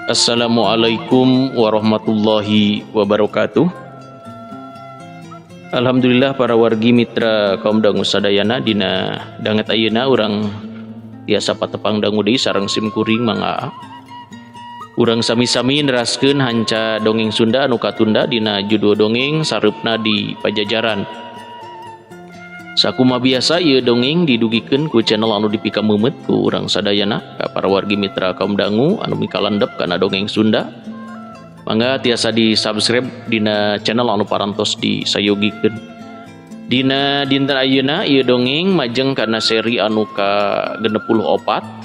Assalamualaikum warahmatullahi wabarakatuh. Alhamdulillah para wargi mitra kaum dangu sadayana dina danget ayeuna urang tiasa patepang dangu deui sareng sim kuring mangga. Urang sami-sami neraskeun hanca dongeng Sunda anu katunda dina judul dongeng Sareupna di Pajajaran. Sakuma biasa ieu dongeng didugikeun ku channel anu dipikameumeut ku urang sadayana ka para wargi mitra kaum dangu anu mikalandep kana dongeng Sunda. Mangga tiasa di subscribe dina channel anu parantos disayogikeun. Dina dinten ayeuna ieu dongeng majeng kana seri anu ka 64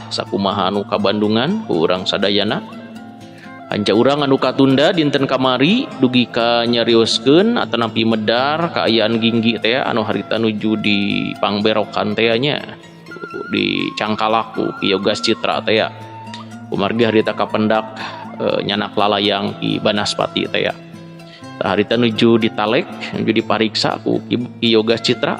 sakumaha anu ka Bandungan ku urang sadayana. Hanca urang anu katunda dinten kamari dugi ka nyarioskeun atanapi medar kaayaan Ginggi teh anu harita nuju di pangberokan teh nya di Cangkalaku Ki Yogas Citra teh kumargi harita kapendak nyanak lalayang Ki Banaspati teh. Tah harita nuju ditalek nuju dipariksa ku Ki Yogas Citra.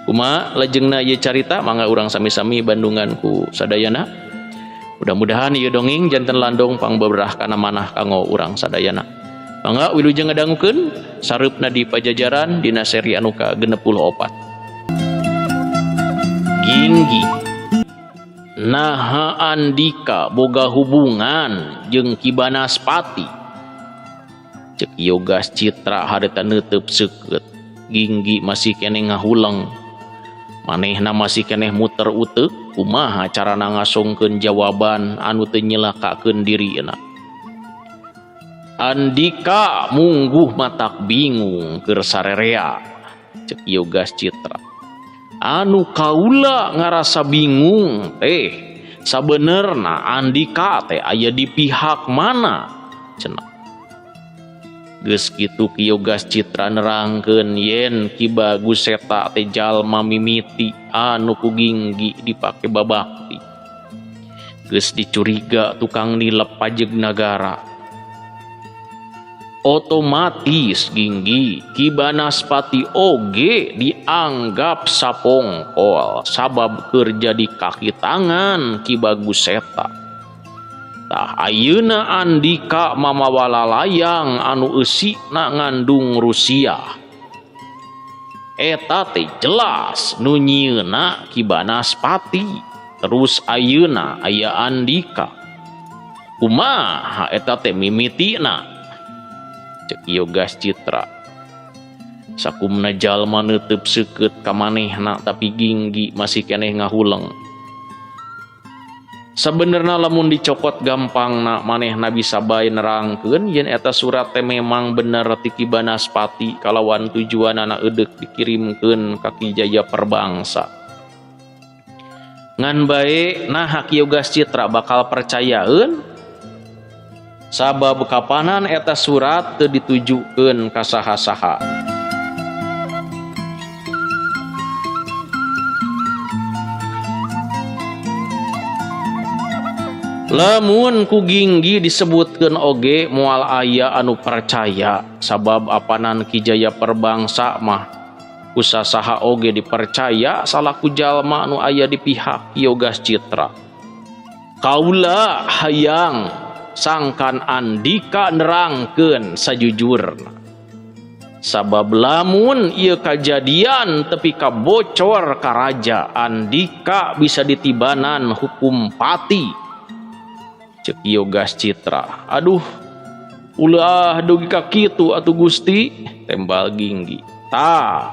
Kumaha lajengna ieu carita mangga urang sami-sami bandungan ku sadayana. Mudah-mudahan ieu dongeng janten landong pangbeberah kana manah kanggo urang sadayana. Mangga wilujeng ngadangukeun Sareupna di Pajajaran dina seri anu ka 64. Ginggi naha Andika boga hubungan jeung Ki Banaspati. Cek Yogas Citra harita neuteub seukeut. Ginggi masih keneh ngahuleng. Manehna masih keneh muter uteuk kumaha carana ngasongkeun jawaban anu teu nyelakakeun dirina. Andika mungguh matak bingung keur sarerea. Cek Yogas Citra. Anu kaula ngarasa bingung teh sabenerna Andika teh aya di pihak mana cenah. Geus kitu Ki Yogas Citra nerangkeun yen Ki Bagus Seta teh jalma mimiti anu ku Ginggi dipake babakti. Geus dicuriga tukang nilep pajeg nagara. Otomatis Ginggi Ki Banaspati oge dianggap sapongkol sabab keur jadi kaki tangan Ki Bagus Seta. Tah ayeuna Andika mamawa lalayang anu eusina ngandung Rusia. Eta teh jelas nu nyieunna Ki Banaspati. Terus ayeuna aya Andika. Kumaha eta teh mimitina? Cek Yogas Citra. Sakumna jalma neuteub seukeut ka manehna tapi Ginggi masih keneh ngahuleng. Sabenerna lamun dicokot gampangna manehna bisa bae nerangkeun yen eta surat teh memang bener ti Ki Banaspati kalawan tujuanana eudek dikirimkeun ka Ki Jaya Perbangsa. Ngan bae naha Ki Yogas Citra bakal percayaeun? Sabab kapanan eta surat teu ditujukeun ka saha-saha. Lamun ku Ginggi disebutkeun oge moal aya anu percaya sabab apanan Ki Jaya Perbangsa mah kusasaha oge dipercaya salaku jalma anu aya di pihak Ki Yogas Citra. Kaula hayang sangkan Andika nerangkeun sajujurna. Sabab lamun ieu kajadian tepi ka bocor ka raja, Andika bisa ditibanan hukum pati. Cek Yogas Citra. Aduh, ulah dugi ka kitu atuh Gusti, tembal Ginggi. Tah,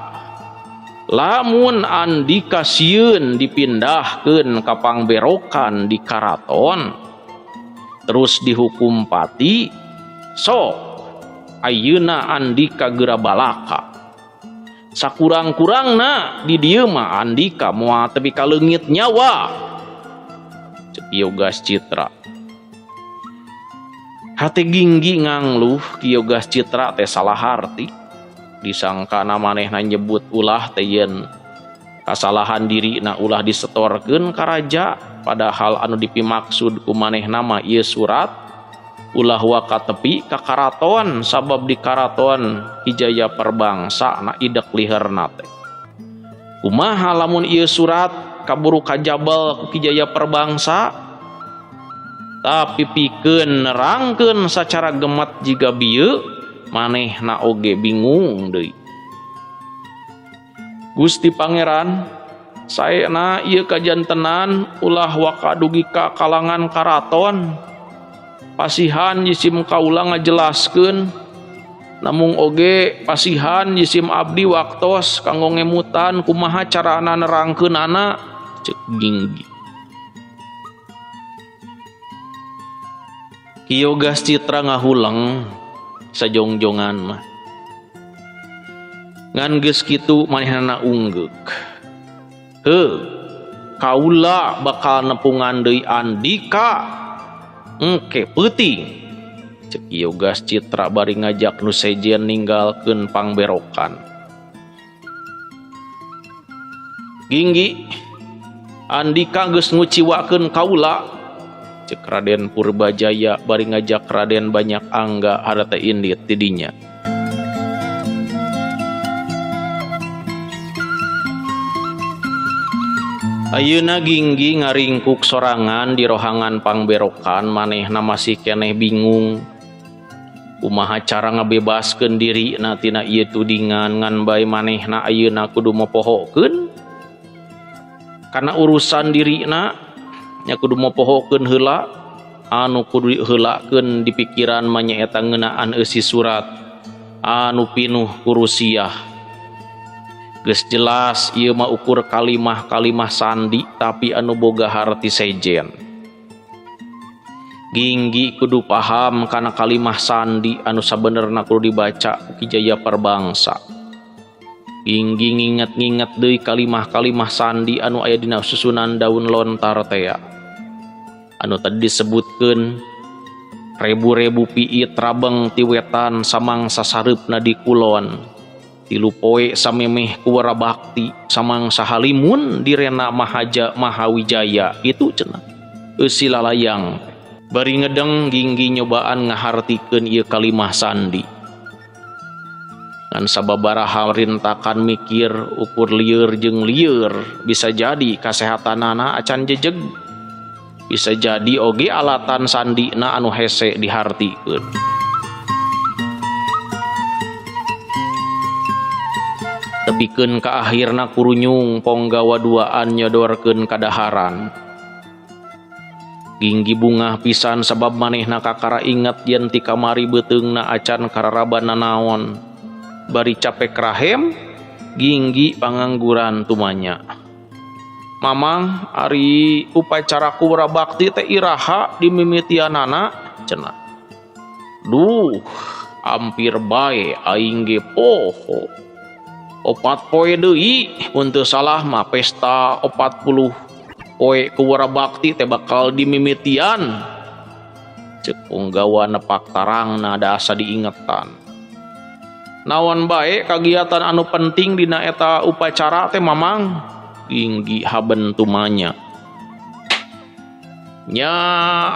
lamun Andika sieun dipindahkeun ka pangberokan di karaton, terus dihukum pati, sok ayeuna Andika geura balaka. Sakurang-kurangna di dieu mah Andika moal tepi ka leungit nyawa. Cek Yogas Citra. Hate Ginggi ngangluh Ki Yogas Citra teh salah harti. Disangkana manehna nyebut ulah teh yen kasalahan dirina ulah disetorkeun ka raja, padahal anu dipimaksud ku manehna mah ieu surat ulah waka tepi ka karaton sabab di karaton Ki Jaya Perbangsa na idek liherna teh. Kumaha lamun ieu surat kaburu kajabel ku Ki Jaya Perbangsa? Tapi pikeun nerangkeun sacara gemet jiga bieu manehna oge bingung deui. Gusti Pangeran, saena ieu kajantenan ulah waka dugi ka kalangan karaton. Pasihan jisim kaula ngajelaskeun, namung oge pasihan jisim abdi waktos kanggo ngemutan kumaha carana nerangkeunana, ceuk Ginggi. Ki Yogas Citra ngahuleng sajongjongan mah. Ngan geus kitu manehna unggeuk. Heuh, kaula bakal nepungan deui Andika engke peuting. Ceuk Ki Yogas Citra bari ngajak nu sejen ninggalkeun pangberokan. Ginggi, Andika geus nguciwakeun kaula. Ceuk Raden Purbajaya bari ngajak Raden Banyak Angga harta indit di dinya. Ayeuna Ginggi ngaringkuk sorangan di rohangan pangberokan, manehna masih keneh bingung kumaha cara ngabebaskeun dirina tina ieu tudingan ngan bae manehna ayeuna kudu mopohokeun kana urusan dirina nya kudu mopohokeun heula anu kudu diheulakeun di pikiran mah nyaeta ngeunaan eusi surat anu pinuh ku rusiah. Geus jelas ieu mah ukur kalimah-kalimah sandi tapi anu boga harti sejen. Ginggi kudu paham kana kalimah sandi anu sabenerna kudu dibaca ku Ki Jaya Perbangsa. Ginggi nginget-nginget deui kalimah-kalimah sandi anu aya dina susunan daun lontar tea. Anu tadi disebutkeun rebu-rebu piit rabeng ti wetan samangsa sareupna di kulon. Tilu poe samemeh kuwara bakti samangsa halimun direna Mahaja Mahawijaya itu cenah. Eusi lalayang bari ngedeng Ginggi nyobaan ngahartikeun ieu kalimah sandi. Ngan sababaraha rintakan mikir ukur lieur jeung lieur bisa jadi kasehatanana acan jejeg. Bisa jadi oge alatan sandina anu hese dihartikeun. Tepikeun ka akhirna kurunyung ponggawa duaan nyodorkeun kadaharan. Ginggi bungah pisan sabab manehna kakara inget yen ti kamari beuteungna acan kararaban nanaon. Bari capek rahem, Ginggi pangangguran tumanya. Mamang, ari upacara kuwara bakti teh iraha dimimitianana cenah. Duh, hampir bae aing ge poho. 4 poe deui, mun teu salah mah pesta 40 poe kuwara bakti teh bakal dimimitian. Ceuk punggawa nepak tarangna da asa diingetan. Naon bae kagiatan anu penting dina eta upacara teh mamang? Ginggi haben tumanya. Nya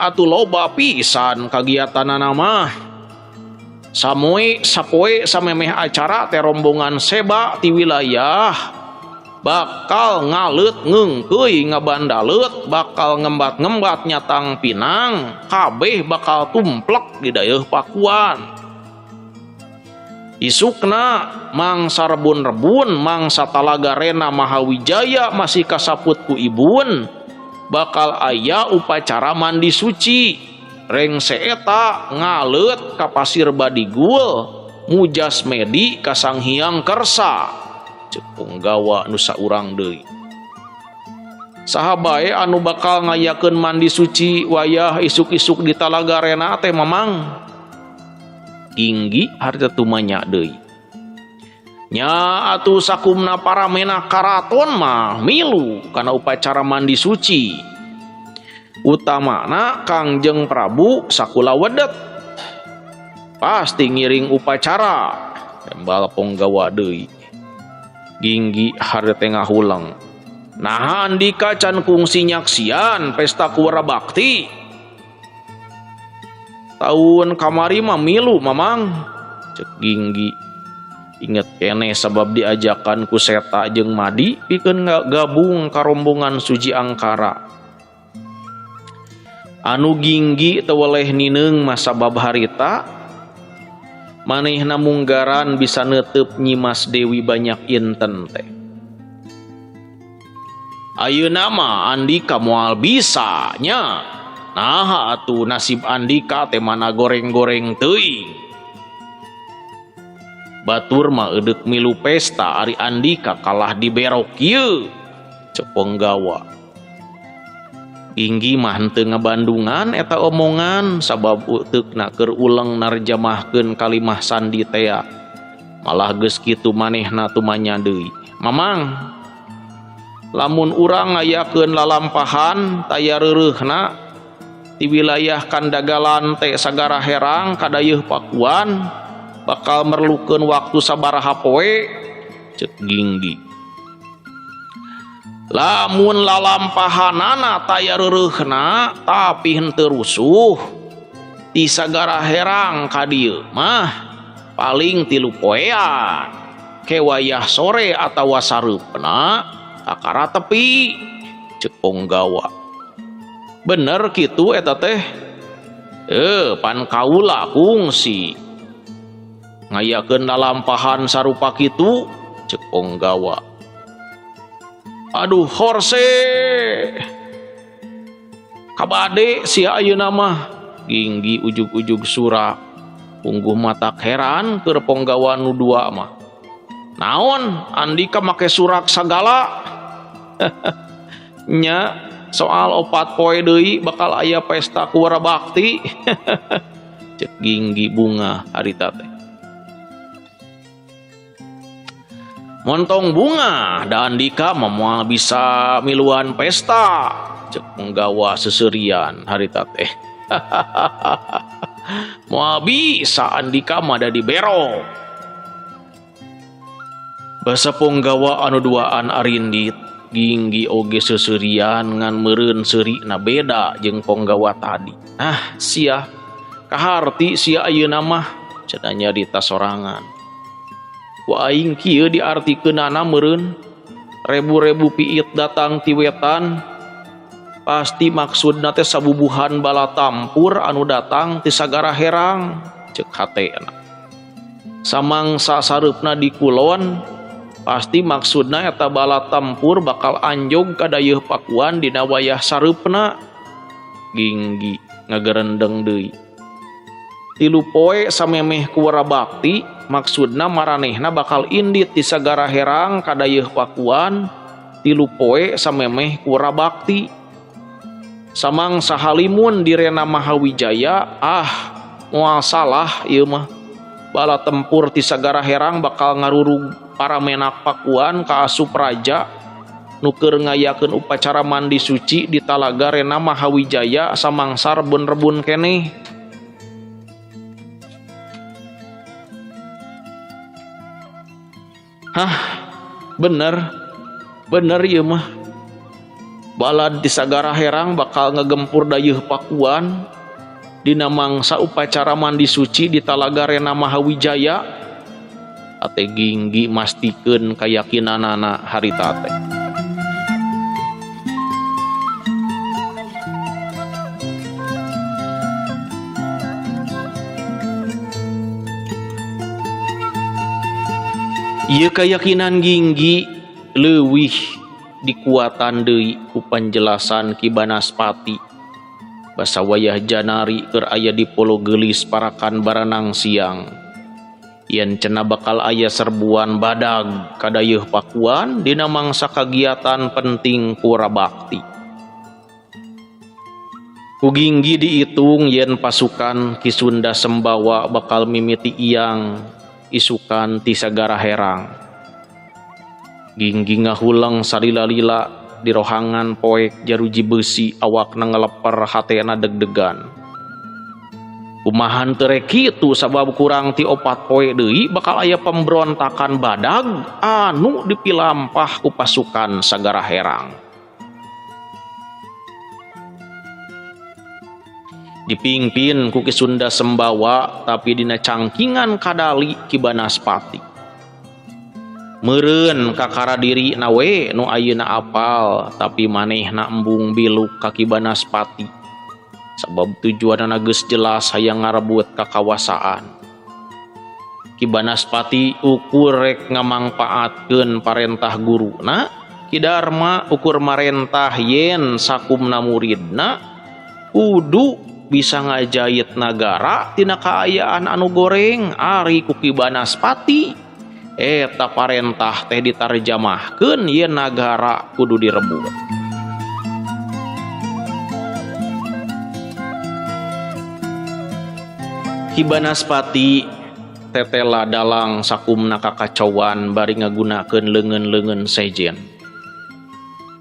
atuh loba pisan kagiatanana mah. Samoe sapoe samemeh acara teh rombongan seba ti wilayah bakal ngaleut ngeungkeuy ngabandaleut bakal ngembat-ngembat nyatang pinang kabeh bakal tumplek di daeuh Pakuan. Isukna mangsa rebun-rebun mangsa Talaga Rena Mahawijaya masih kasaput ku ibun bakal aya upacara mandi suci. Rengse eta ngaleut ka Pasir Badigul mujas medi ka Sang Hyang Kersa. Ceuk punggawa nu saurang deui. Saha bae anu bakal ngayakeun mandi suci wayah isuk-isuk di Talaga Rena teh mamang? Ginggi harta tumanya deui. Nya atuh sakumna para mena karaton mah milu kana upacara mandi suci. Utamana Kangjeng Prabu sakula wedet. Pasti ngiring upacara. Tembal ponggawa deui. Ginggi harete ngahulang. Naha Andika can kungsi nyaksian pesta Kuwara Bakti. Tahun kamari mah milu mamang. Cek Ginggi. Inget keneh sabab diajakan ku Seta jeung Madi pikeun gabung ka rombongan Suji Angkara. Anu Ginggi teu weleh nineung mah sabab harita manehna munggaran bisa neuteup Nyimas Dewi Banyak Inten teh. Ayeuna mah Andika moal bisa nya. Naha atuh nasib Andika teh mana goreng-goreng teuing. Batur mah eudek milu pesta ari Andika kalah diberok kieu. Cek ponggawa. Ginggi mah henteu ngabandungan eta omongan sabab uteukna keur uleng narjamahkeun kalimah sandi tea. Malah geus kitu manehna tumanya deui. Mamang, lamun urang ngayakeun lalampahan taya reureuhna di wilayah Kandagalan teh Sagara Herang kadayeuh Pakuan bakal merlukeun waktu sabaraha poe. Cek Ginggi. Lamun lalampahanana taya reureuhna tapi henteu rusuh ti Sagara Herang ka dieu mah paling 3 poean ke wayah sore atawa sareupna kakara tepi. Cek ponggawa. Bener kitu eta teh? Pan kaula kungsi ngayakeun lalampahan sarupa kitu. Cek ponggawa. Aduh horse kabade sia ayeuna mah. Ginggi ujug-ujug sura pungguh matak heran keur ponggawa nu dua mah. Naon Andika make surak sagala? Nya soal 4 poe deui bakal aya pesta Kuwara Bakti. Cek Ginggi bunga harita teh. Montong bunga da Andika mah moal bisa miluan pesta. Cek penggawa seserian harita teh. Moal bisa Andika mah da dibero. Basa ponggawa anu duaan arindit Ginggi oge seserian ngan meureun seurina beda jeung ponggawa tadi. Ah sia kaharti sia ayeuna mah cenah nyarita sorangan. Ku aing kieu diartikeunana meureun rebu-rebu piit datang ti wetan pasti maksudna teh sabubuhan bala tampur anu datang ti Sagara Herang. Cek hatena. Samangsa sareupna di kulon pasti maksudna eta bala tempur bakal anjog ka dayeuh Pakuan dina wayah sareupna. Ginggi ngagerendeng deui. 3 poe samemeh Kuwara Bakti maksudna maranehna bakal indit di Sagara Herang ka dayeuh Pakuan 3 poe samemeh Kuwara Bakti. Samangsa halimun direna Mahawijaya ah moal salah ieu mah. Bala tempur ti Sagara Herang bakal ngarurug para menak Pakuan ka asup raja nu keur ngayakeun upacara mandi suci di Talaga Rena Mahawijaya samangsa rebun-rebun keneh. Hah, bener. Bener ieu mah. Balad di Sagara Herang bakal ngegempur dayeuh Pakuan dina mangsa upacara mandi suci di Talaga Rena Mahawijaya. Ate Ginggi mastikeun kayakinanana harita teh. Ieu kayakinan Ginggi leuwih dikuatan deui ku panjelasan Ki Banaspati. Basa wayah janari keur aya di Polo Geulis parakan baranang siang. Yen cenah bakal aya serbuan badag kadayeuh Pakuan dina mangsa kagiatan penting Pura Bakti. Ku Ginggi diitung yen pasukan Ki Sunda Sembawa bakal mimiti iyang isukan ti Sagara Herang. Ginggi ngahulang salila-lila di rohangan poek jaruji besi awakna ngeleper hatena deg-degan. Kumaha teu rek kitu sabab kurang ti 4 poe deui bakal aya pemberontakan badag anu dipilampah ku pasukan Sagara Herang. Dipingpin ku Ki Sunda Sembawa tapi dina cangkingan kadali Ki Banaspati. Meureun kakara diri na we nu ayeuna apal tapi manehna embung biluk ka Ki Banaspati. Sabab tujuanana geus jelas hayang ngarebut kakawasaan. Ki Banaspati ukur rek ngamangpaatkeun parentah guruna, Ki Darma ukur marentah yen sakumna muridna kudu bisa ngajait nagara tina kaayaan anu goreng ari ku Ki Banaspati. Eta parentah teh ditarjamahkeun yen nagara kudu direbut. Ki Banaspati tetela dalang sakumna kakacauan bari ngagunakeun leungeun-leungeun sejen.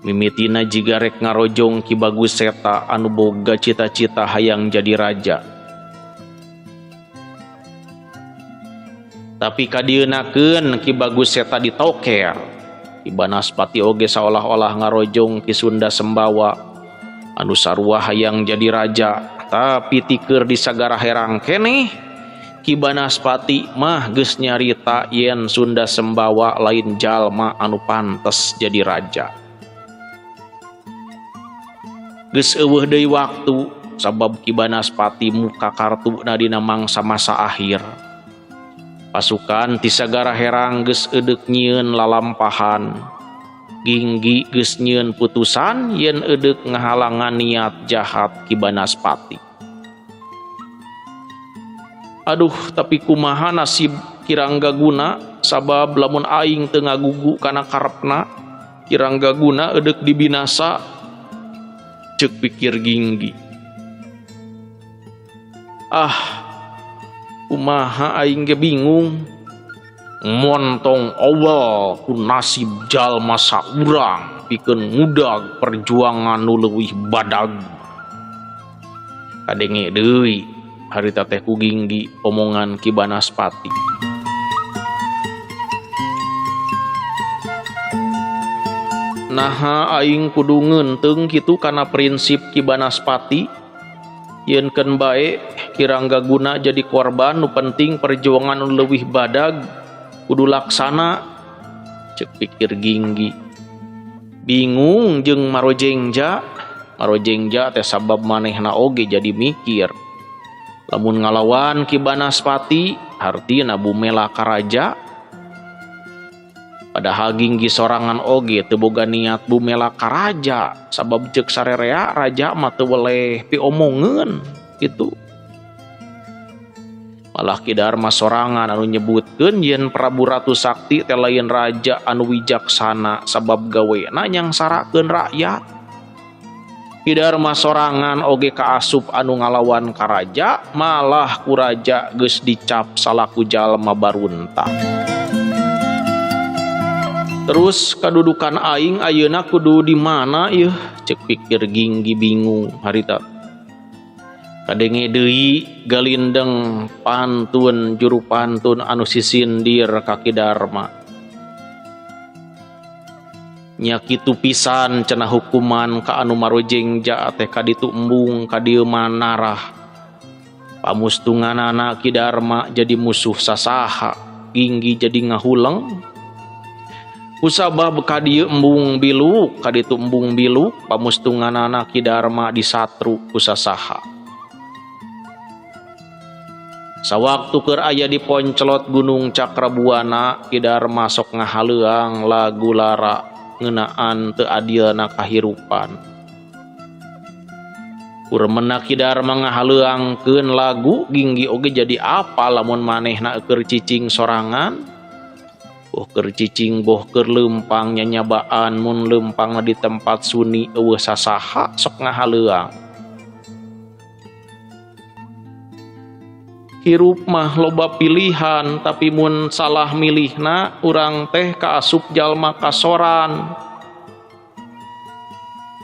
Mimitina jiga rek ngarojong Ki Bagus Seta anu boga cita-cita hayang jadi raja. Tapi kadieunakeun Ki Bagus Seta ditoker. Ki Banaspati oge saolah-olah ngarojong Ki Sunda Sembawa anu sarua hayang jadi raja. Tapi tikeur di Sagara Herang keneh Ki Banaspati mah geus nyarita yen Sunda Sembawa lain jalma anu pantes jadi raja. Geus eueuh deui waktu sabab Ki Banaspati muka kartuna dina mangsa-masa akhir. Pasukan ti Sagara Herang geus eudeuk nyieun lalampahan. Ginggi geus nyieun putusan yen eudeuk ngahalangan niat jahat Ki Banaspati. Aduh, tapi kumaha nasib Ki Ranggaguna sabab lamun aing teu ngagugu kana karepna, Ki Ranggaguna eudeuk dibinasa, ceuk pikir Ginggi. Ah, kumaha aing ge bingung. Montong awal ku nasib jalma saurang pikeun ngudag perjuangan nu leuwih badag. Kadenge deui harita teh ku Ginggi omongan Ki Banaspati. Naha aing kudu ngeunteung kitu kana prinsip Ki Banaspati yen keun bae Ki Ranggaguna jadi korban nu penting perjuangan nu leuwih badag kudu laksana, ceuk pikir Ginggi. Bingung jeung Marojengja. Marojengja teh sabab manehna oge jadi mikir lamun ngalawan Ki Banaspati hartina bumela karaja. Padahal Ginggi sorangan oge teu boga niat bumela karaja sabab ceuk sarerea raja mah teu weleh piomongeun kitu. Malah Ki Darma sorangan anu nyebutkeun yen Prabu Ratu Sakti teh lain raja anu wijaksana sabab gawena nyangsarakeun rakyat. Ki Darma sorangan oge kaasup anu ngalawan karaja, malah ku raja geus dicap salaku jalma barunta. Terus kadudukan aing ayeuna kudu di mana yeuh, ceuk pikir Ginggi bingung harita. Kadenge deui galindeng pantun juru pantun anu sisindir ka Ki Darma. Nya kitu pisan cenah hukuman ka anu marojengja teh kaditu embung ka dieu manarah. Pamustunganana Ki Darma jadi musuh sasaha, Ginggi jadi ngahuleng. Kusabab ka dieu embung biluk, kaditu embung biluk, pamustunganana Ki Darma disatru ku sasaha. Sawaktu keur aya di ponclot Gunung Cakrabuana, Ki Darma sok ngahaleuang lagu lara ngeunaan teu adilna kahirupan. Kuremena Ki Darma ngahaleuangkeun lagu, Ginggi oge jadi apa lamun manehna keur cicing sorangan? Boh keur cicing boh keur leumpang nyanyabaan mun leumpangna di tempat suni eueuh sasaha sok ngahaleuang. Hirup mah loba pilihan tapi mun salah milihna urang teh kaasup jalma kasoran.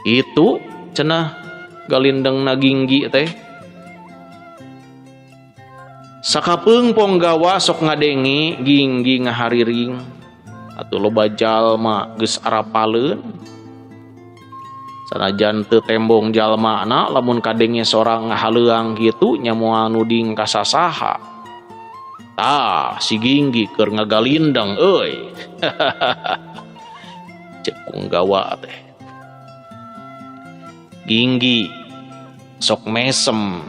Itu cenah galindengna Ginggi teh. Sakapeung Ponggawa sok ngadenge Ginggi ngahariring atuh loba jalma geus arapaleun. Sanajan teu tembong jalmana lamun kadenge sorang ngahaleuang kitu nya moal nuding ka sasaha. Tah si Ginggi keur ngagalindeng euy. Cek Ponggawa teh. Ginggi sok mesem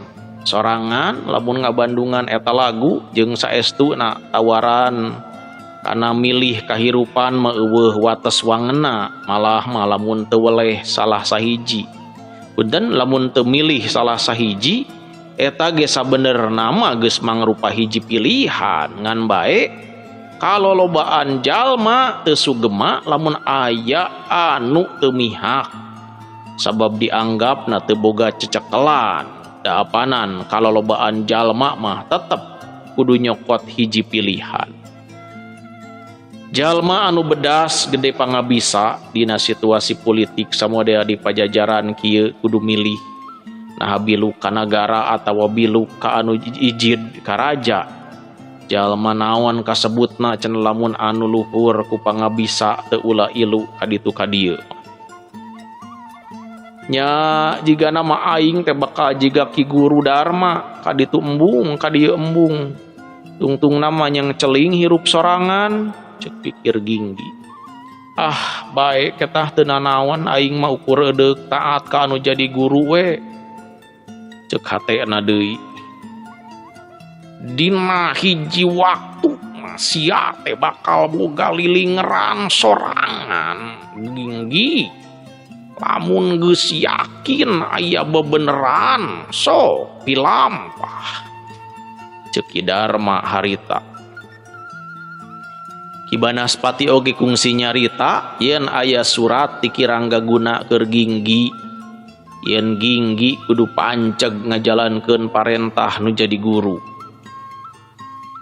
sorangan lamun ngabandungan eta lagu jeung saestuna tawaran kana milih kahirupan mah eueuh wates wangena malah mah lamun teu weleh salah sahiji. Punten lamun teu milih salah sahiji eta ge sabenerna mah geus mangrupa hiji pilihan ngan bae kalolobaan jalma teu sugema lamun aya anu teu mihak sabab dianggapna teu boga cecekelan. Daapanan kalolobaan jalma mah tetep kudu nyokot hiji pilihan. Jalma anu bedas gede pangabisa dina situasi politik samodea di pajajaran kieu kudu milih naha bilu ka nagara atawa bilu ka anu ijid ka raja. Jalma naon kasebutna cenah lamun anu luhur ku pangabisa teu ulah ilu ka ditu ka dieu. Nya jiga nama aing teh bakal jiga Ki Guru Dharma ka ditu embung ka dieu embung. Tungtung nama yang celing hirup sorangan cek pikir Ginggi. Ah bae ketah teu nanaon aing mah ukur edeuk taat ka anu jadi guru we. Cek hatena deui. Dina hiji waktu mah sia teh bakal boga lilingeran sorangan Ginggi. Lamun geus yakin aya bebeneran sok dilampah. Cek Ki Dharma harita. Ki Banaspati oge kungsi nyarita yen aya surat ti Ki Ranggaguna keur Ginggi. Yen Ginggi kudu panceg ngajalankeun parentah nu jadi guru.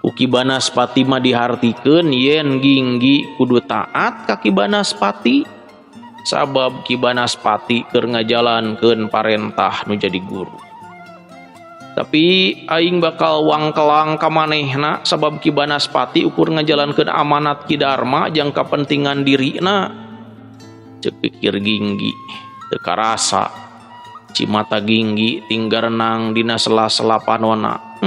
Ku Ki Banaspati mah dihartikeun yen Ginggi kudu taat ka Ki Banaspati sabab Ki Banaspati keur ngajalankeun parentah nu jadi guru. Tapi aing bakal wangkelang ka manehna sabab Ki Banaspati ukur ngajalankeun amanat Ki Dharma jang kapentingan dirina. Cek pikir Ginggi teu karasa cimata Ginggi tinggal renang dina sela-sela panona.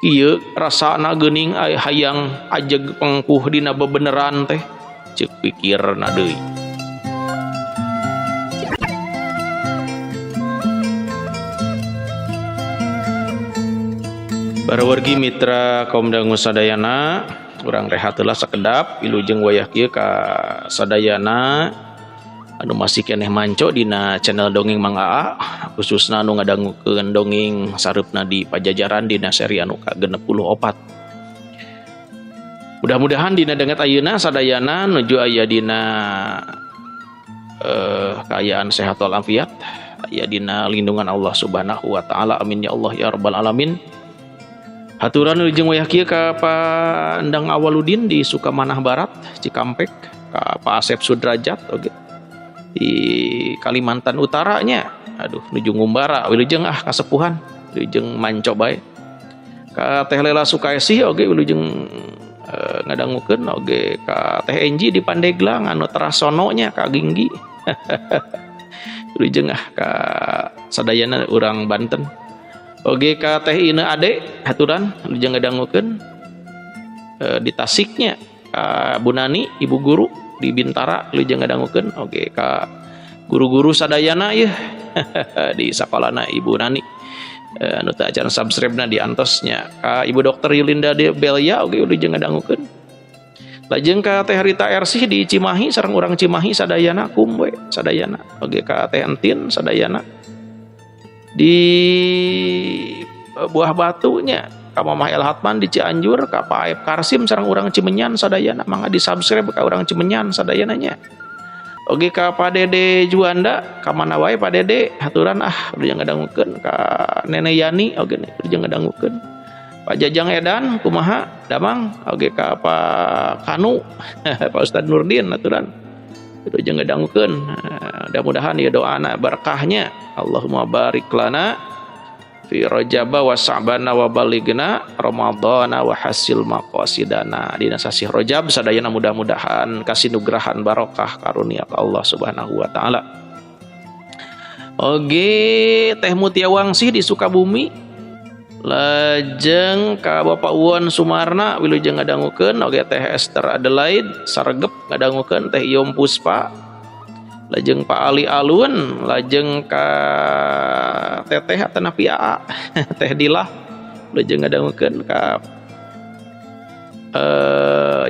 Ieu rasana geuning hayang ajeg pengkuh dina bebeneran teh. Cek pikirna deui. Barawargi mitra kaum dangu sadayana, urang rehat heula sakedap wilujeng wayah kieu ka sadayana anu masih keneh manco dina channel Dongeng Mang Aa, khususna anu ngadangukeun dongeng sareupna di Pajajaran dina seri anu ka-64. Mudah-mudahan dina danget ayeuna sadayana nuju aya dina kaayaan sehat walafiat, aya dina lindungan Allah Subhanahu wa taala. Amin ya Allah ya rabbal alamin. Haturan wilujeng wayah kieu ka Pak Endang Awaludin di Sukamanah Barat, Cikampek, ka Pak Asep Sudrajat oge di Kalimantan Utara nya. Aduh nuju ngumbara wilujeng ah kasepuhan, wilujeng manco bae. Ka Teh Lela Sukaesih oge wilujeng ngadangukeun oge ka Teh Enji di Pandeglang anu terasono nya ka Ginggi. Wilujeng ah ka sadayana urang Banten. Oge ka Teh Ine Ade haturan wilujeng ngadangukeun di Tasiknya ka Bu Nani ibu guru di Bintara wilujeng ngadangukeun oge ka guru-guru sadayana yeuh di sakolana Ibu Nani anu teu acan subscribe-na di antosnya ka Ibu Dokter Yulinda de Belia oge wilujeng ngadangukeun. Lajeng ka Teh Rita Ersih di Cimahi sareng urang Cimahi sadayana kum we sadayana oge ka Teh Entin sadayana di Buah Batunya ka Mamah El Hatman di Cianjur ka Pak Aep Karsim sareng urang Cimenyan sadayana mangga di subscribe ka urang Cimenyan sadayana nya. Oge ka Pak Dede Juanda ka mana wae Pak Dede haturan ah udah ngadangukeun ka Nenek Yani oge udah ngadangukeun Pak Jajang Edan kumaha damang oge ka Pak Kanu Pak Ustad Nurdin haturan udah ngadangukeun. Mudah-mudahan ya doana berkahnya. Allahumma barik lana Fi Rajaba wa Sa'bana wa baligna Ramadhana wa hasil maqasidana. Dina sasih Rajab sadayana mudah-mudahan kasinugrahan barokah karunia Allah Subhanahu wa taala. Oge Teh Mutia Wangsih di Sukabumi, lajeng ka Bapak Uwan Sumarna wilujeng ngadangukeun, oge Teh Esther Adelaide Sargep ngadangukeun, Teh Iom Puspa, lajeng Pak Ali Alun, lajeng ka Teteh atanapi AA Teh Dilah lajeng ngadangukeun, ka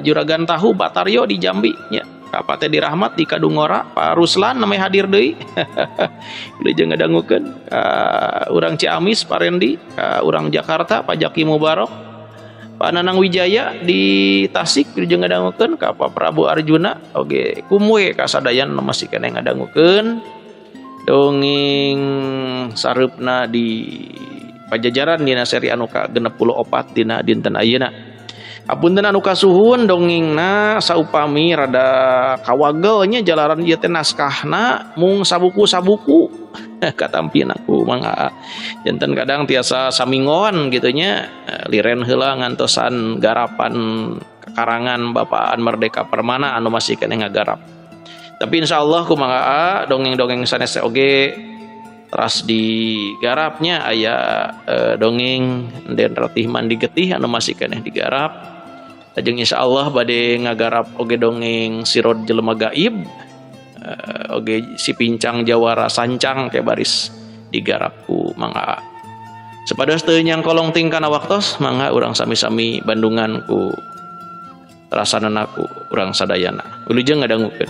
Juragan Tahu Bataryo di Jambi nya, ka Pak Teddy Rahmat di Kadungora, Pak Ruslan namanya hadir deui wilujeng ngadangukeun, ka urang Ciamis Pak Rendi, ka urang Jakarta Pak Jaki Mubarok, Pak Nanang Wijaya di Tasik wilujeng ngadangukeun, ka Pak Prabu Arjuna oge kumwe ka sadayan masih keneh ngadangukeun dongeng sareupna di Pajajaran dina seri anu ka 64 dina dinten ayeuna. Apunten anu kasuhun dongengna saupami rada kawagel nya jalaran ieu teh naskahna mung sabuku-sabuku katampina ku Mang Aa. Janten kadang tiasa samingon gitu nya, liren heula ngantosan garapan karangan Bapak Aan Merdeka Permana anu masih keneh ngagarap. Tapi insyaallah ku Mang Aa dongeng-dongeng sanes oge teras digarapnya, aya dongeng Den Ratih Mandi Getih anu masih keneh digarap. Lajeng insyaallah bade ngagarap oge dongeng Sirod Jelema Gaib, oge si Pincang Jawara Sancang ke baris digarap ku Mang Aa. Supados teu nyangkolong tingkana waktos, mangga urang sami-sami bandungan ku rasanana ku urang sadayana. Wilujeng ngadangukeun.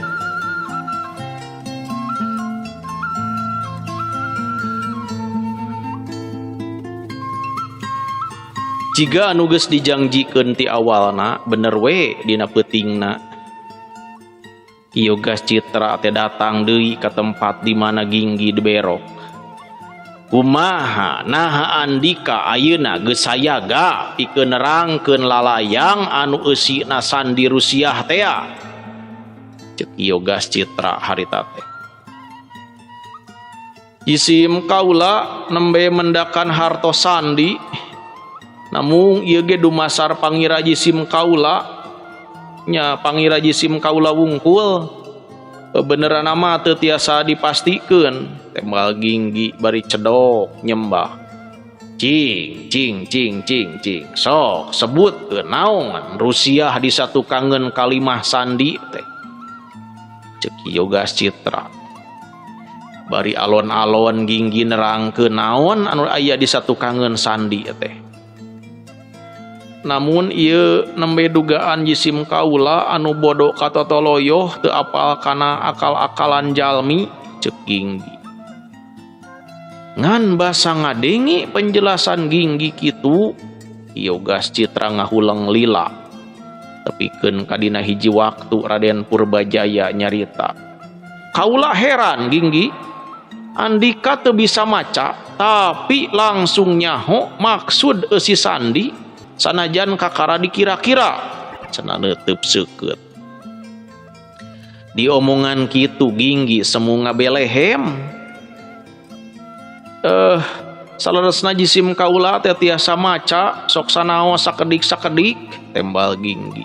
Jiga anu geus dijangjikeun ti awalna bener we dina peutingna. Yogas Citra teh datang deui ka tempat di mana Ginggi diberok. Kumaha naha Andika ayeuna geus sayaga pikeun nerangkeun lalayang anu eusina sandi Rusiah tea. Ceuk Yogas Citra harita teh. Isim kaula nembe mendakan hartos sandi, namung ieu ge dumasar pangira jisim kaula nya pangira jisim kaula wungkul beneran mah teu tiasa dipastikeun. Tembal Ginggi bari cedok nyembah. Cing cing cing cing cing sok sebutkeun naon Rusiah disatukangeun kalimah sandi teh. Ceuk Yogas Citra bari alon-alon Ginggi nerangkeun naon anu aya disatukangeun sandi teh. Namun ieu nembe dugaan jisim kaula anu bodoh katotoloyoh teu apal kana akal-akalan jalmi. Ceuk Ginggi. Ngan basa ngadenge penjelasan Ginggi kitu, Yogas Citra ngahuleng lila. Tepikeun ka dina hiji waktu Raden Purbajaya nyarita. Kaula heran Ginggi, Andika teu bisa maca tapi langsung nyaho maksud eusi sandi sanajan kakara dikira-kira cenah neuteub seukeut. Diomongan kitu Ginggi semu ngabelehem. Saleresna jisim kaula teh tiasa maca sok sanaos sakedik-sakedik tembal Ginggi.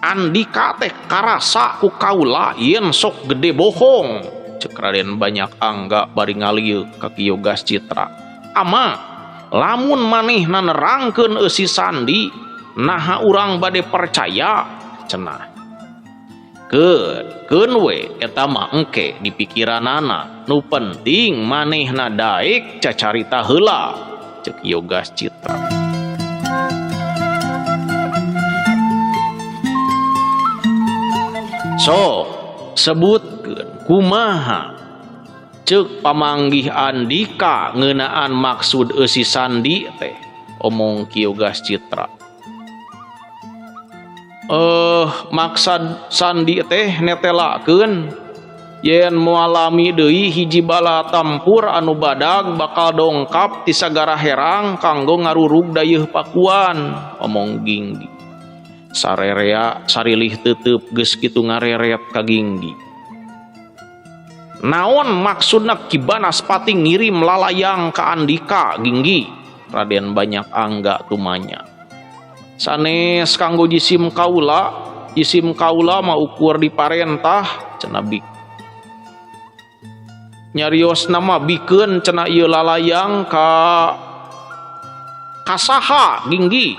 Andika teh karasa ku kaula yen sok gede bohong. Ceuk Raden Banyak Angga bari ngalieu ka Ki Yogas Citra. Ama lamun manehna nerangkeun eusi sandi naha urang bade percaya cenah. Keun we eta mah engke di pikiranana, nu penting manehna daek cacarita heula. Ceuk Yogas Citra. Sok sebutkeun kumaha ceuk pamanggih Andika ngeunaan maksud eusi sandi teh, omong Ki Yogas Citra. Maksad sandi teh netelakeun yen moal lami deui hiji bala tampur anu badag bakal dongkap ti sagara herang kanggo ngarurug dayeuh Pakuan, omong Ginggi. Sarerea sarilih tetep geus kitu ngareret ka Ginggi. Naon maksudna Ki Banaspati ngirim lalayang ka Andika Ginggi? Raden Banyak Angga tumanya. Sanes kanggo jisim kaula, jisim kaula mah ukur diparentah cenah bi. Nyariosna mah bikeun cenah ieu lalayang ka kasaha Ginggi.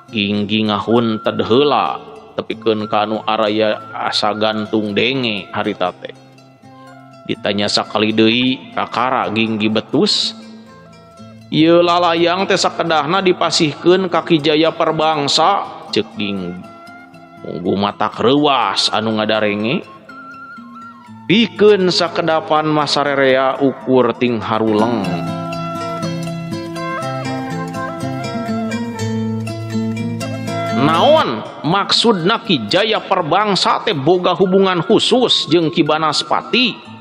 Ginggi ngahunted heula tepikeun ka anu araya asa gantung denge harita teh. Ditanya sakali deui kakara Ginggi betus. Ieu lalayang teh sakedahna dipasihkeun ka Ki Jaya Perbangsa ceuk Ginggi. Munggu matak reuas anu ngadarenge. Pikeun sakedapan masarerea ukur ting haruleng. Naon maksudna Ki Jaya Perbangsa teh boga hubungan khusus jeung Ki Banaspati?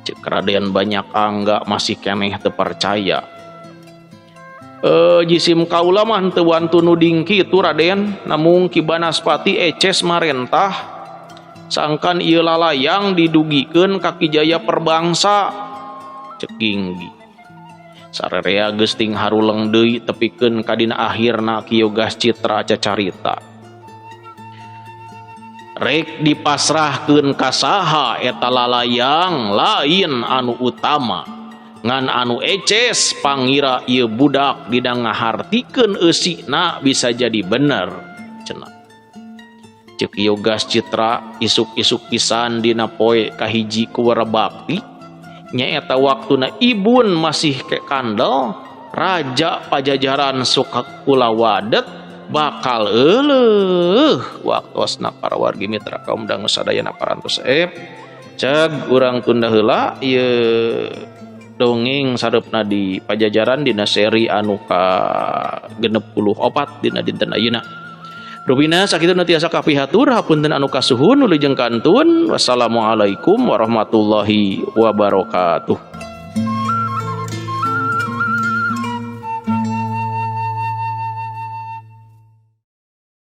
Ceuk Raden Banyak Angga masih keneh teu percaya. Jisim kaula mah henteu wantu nuding kitu Raden, namung Ki Banaspati eces marentah sangkan ieu lalayang didugikeun ka Ki Jaya Perbangsa ceuk Ginggi. Sarerea geus ting haruleng deui tepikeun ka dina akhirna Ki Yogas Citra cacarita. Rek dipasrahkeun ka saha eta lalayang lain anu utama ngan anu eces pangira ieu budak dina ngahartikeun eusina bisa jadi bener cenah. Ceuk Yogas Citra isuk-isuk pisan dina poe kahiji kuwerebakti nyaeta waktuna ibun masih ke kandel raja Pajajaran Sukakulawadet bakal euleuh waktosna para wargi mitra kaum dangu sadayana parantos ceg urang tunda heula ieu dongeng sareupna di Pajajaran dina seri anu ka 64 dina dinten ayeuna. Rupina sakitu nu tiasa kapihatur hapunten anu kasuhun wilujeng kantun. Wassalamualaikum warahmatullahi wabarakatuh.